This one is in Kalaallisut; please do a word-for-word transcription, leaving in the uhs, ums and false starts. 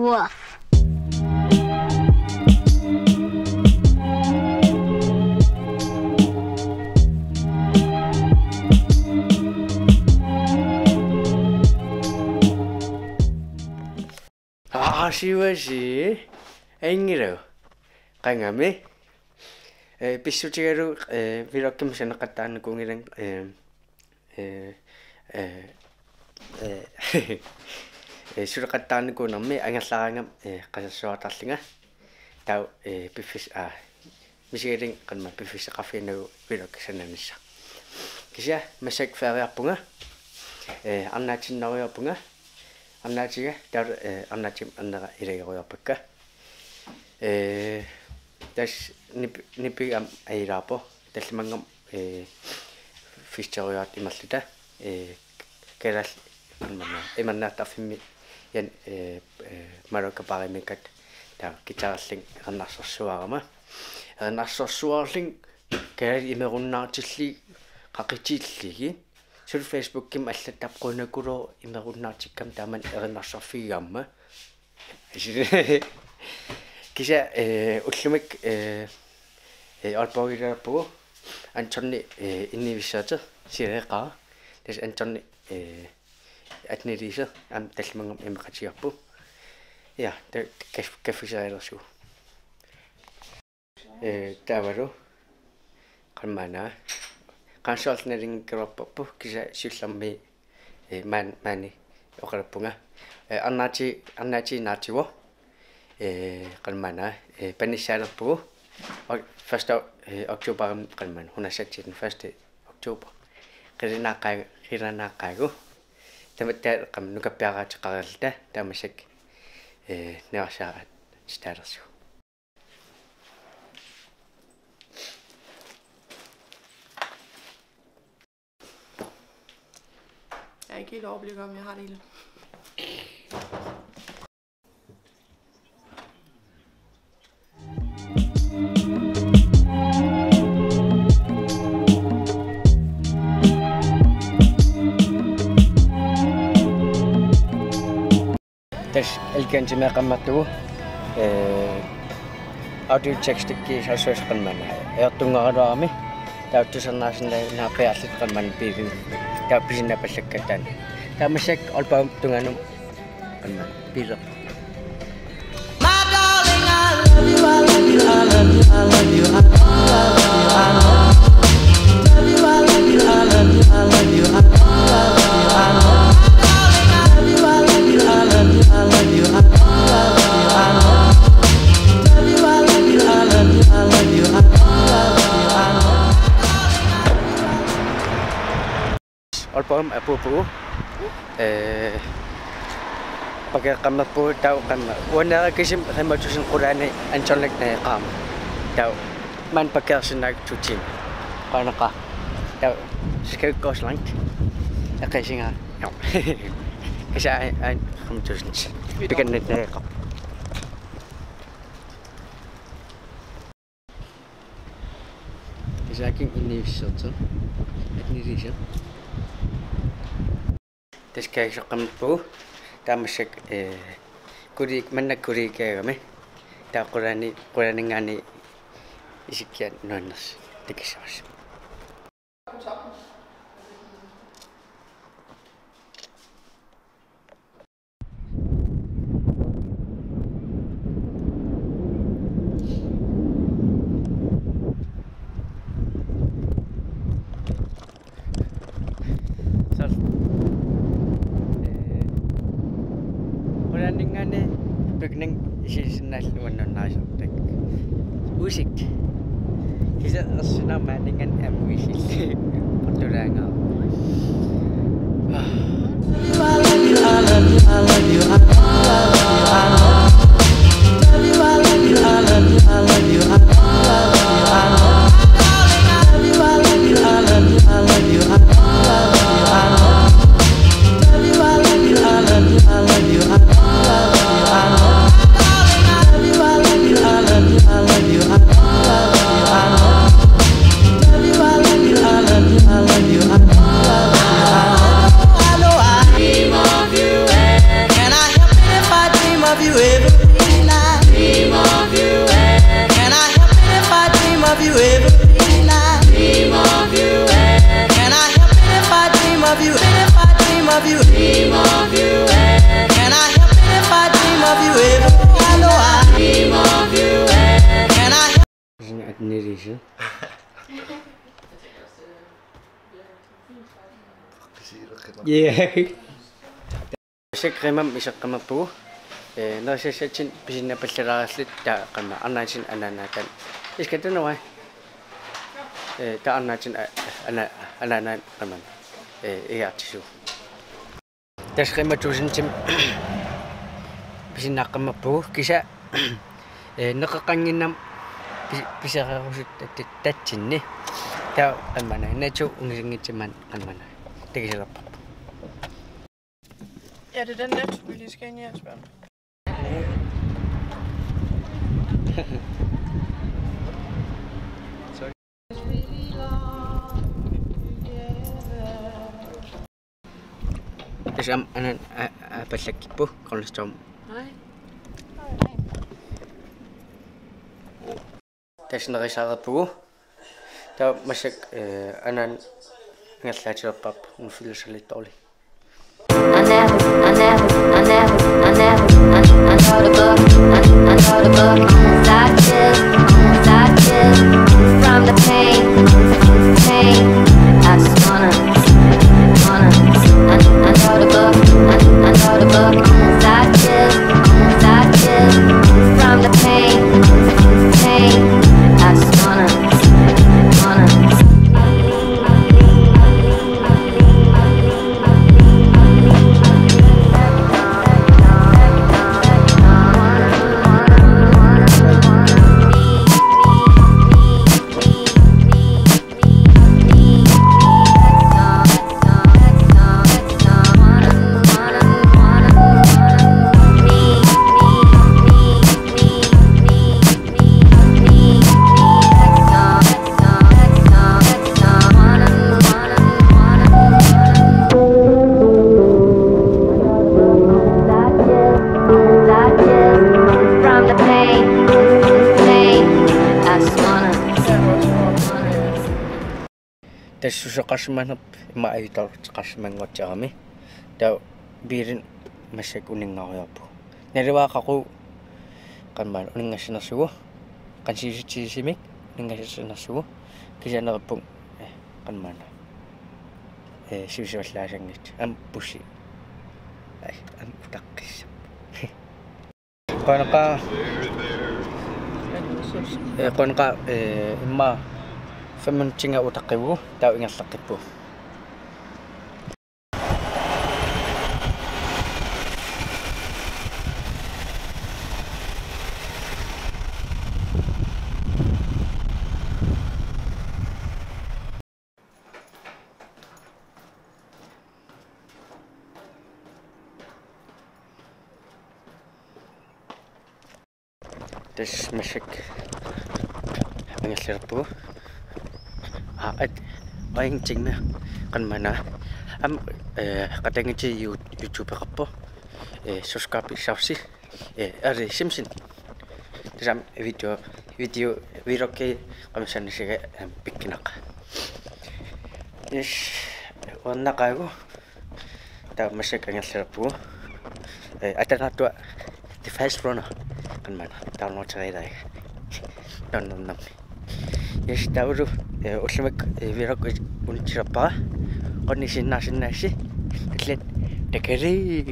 Woof. Aasiuasi, ingilu. Qangami. Eh, pissutigalugu, eh, vloggimik suleqattaarnikuunngilanga, eh, eh, eh, eh, eh, suleqattaarnikuunermi angerlaraangama, eh, qasersuartarlunga. Taava, eh, piffis-, aa, misigalugu qanma piffissaqarfiginagu vloggi sananissaq. Kisianni massakkut feriarpunga. Eh, arnaatinnerujoorpunga. Arnaatiga, taava, eh, arnaatima ernera ilagerujoorpakka. Eh, tassa nip-, nipiga aamma ajulerpoq. Tallimanngornermi, eh, festerujoortut imerluta. Eh, kalaallit imerna-, imernaartarfimmi Jan, eh, eh, Maroka Parimikkat taava guitarillunga erinarsorsuarama. Erinarsorsuarlunga kalaallit imerunnaartillugit qaqutillugit. Suli Facebookkimi allattarpoq qujanaqulooq imerunnaartikkama taamani erinarsorfigigaangama. Kisianni, eh, ullumikkut, eh, eh, Aalborgilerpugut Antoni, eh, Innivissaate sileqaa. Tassa Antoni, eh, atteniliisa aamma tallimanngornermi imaqatigaarput. Ja, ta-, kaf-, kaffiserialersugut. Eh, taavalu. Qanmaanna. Qansorlinalinngikkaluarparput kisianni siullermik, eh, maan-, maani oqaluppunga. Eh, arnaati-, arnaatiinnartigu. Eh, qanmaanna. Eh, panissaalerpugut. Og første, eh, oktoberimi qanmaanna. Hun har sat til den første oktober. Qilanaaqqa-, qilanaaqaagut. Tamatta qam nukappiaraateqaralluta tamassak. Eh, niarsaat staalersugut. Jeg er ikke helt overblik om, jeg har det hele. Tassa Elkjønsimeeqqammertugut, eh, audio tekstikkut saassussaq qanmaanna. Ajortunngaraluarami. Taava tusarnaarsinnaanngilaq piaarluta qanmaanna biilini. Taava pisinnaapallakka taanna. Taava massakkut Aalborgip tungaanut qanmaanna biilerpugut. My darling, I love you, I love you, I love you, I love you, I love you, I love you, I love you. Aalborgimi apuuppugut. Eh, parkeeqqammerpugut taava qanma. Uaneerakisimi qimatusin qulaani Anthonilu najoqqaarmat. Taava maanna parkeersinnaavugut to timer. Qanaqaa. Taava skal vi gå så langt. Jeg kan ikke engang. Jo. Kisianni aamma qimatusin. Pikannat najoqqaarput. Kisianni Innivissaat. Atteniliisa. Tassa kaagisoqqammerpugut. Taava massakkut, eh, kolleg-, manna kollegiagami. Taava qulaani, qulaaninngaanniit isikkiartorneq nuannersoq. Takussavasi. Soorlu, eh, qulaaninngaanniit bygning isigisinnaalluni uannut naasartak. Uisik. Kisianni ersinamaaninngan amuisilli. Qutulaangaa. Dream of you every night. Can I help it if I dream of you every night? Dream of you every Can I help it if I dream of you? If I dream of you? Dream of you every Can I help it if I dream of you every night? Dream of you every Can I help At nilise. Yeah. Massakkut qimamik iseqqammerpugut. Ee, nerisassatsinnik pisinnaapallalaarluta taava qimamik arnaatinik anaanaataannik. Iskattunuai. Ee, taava arnaatinik a-, ana-, anaanaannik qimamik. Ee, igartisu. Tassa Rema tusind pisinnaaqqimmappugut kisianni, ee, neqeqqannginnami pi-, pisereerusuttatsinni. Taava qimamik. Netto ungasinngitsumik qimamik. Takusilerparput. Ja, det er den Netto, vi lige skal ind i, Asbjørn. Tassa aamma anaanat a-, a-, aappallakkipput Grønlandstorm. Nej. Tassa nerisaareerpugut. Taava massakkut, ee, anaanat ingerlaatilerparput, nu fylder så lidt dårligt. I never, I never, I never, I never, I, I know the book, I, I know the book. Side chick, side chick, from the pain, pain. I just wanna, wanna, I, I know the book, I, I know the book. Side chick, side chick, from the pain, pain. I just wanna, wanna. Tassa susoqarsimanerput immaqa ajutoorlutik qassimannguatsiarami. Taava biilinik massakkut uninngarujoorpugut. Naluara qaqugu qammaana uninngassanersugut. Qansiusitsisumik uninngassanersugut. Kisianni neriuppunga, eh, qammaana. Eh, sivisuallaasanngitsoq. Aamma bussi. Ai, aamma utaqqissappat. Qanoq-aa, eh, qanoq-aa, eh, immaqa fem minutsinga utaqqivugut, taava ingerlaqqippugut. Tassa massakkut angerlarpugut. Aa, at, aing tingme qanmana. Am, eh, qatanngutigiit you-, YouTubeqarpoq. Eh, subscribe-issavarsi. Eh, Ari Simpson. Tassami video, video, vloggi qamissannissagakku, em, pikkunaqaaq. Yes, uannaqaagu. Taava massakkut angerlarpugut. Eh, atanaattua The Fast Runner. Qanmana, download-ereerlunga. Download-ernermi. Yes, taavalu, eh, ullumikkut, eh, vlog unitsilerpara. Qanoq isiginnaarsinnaassi. Allat takali.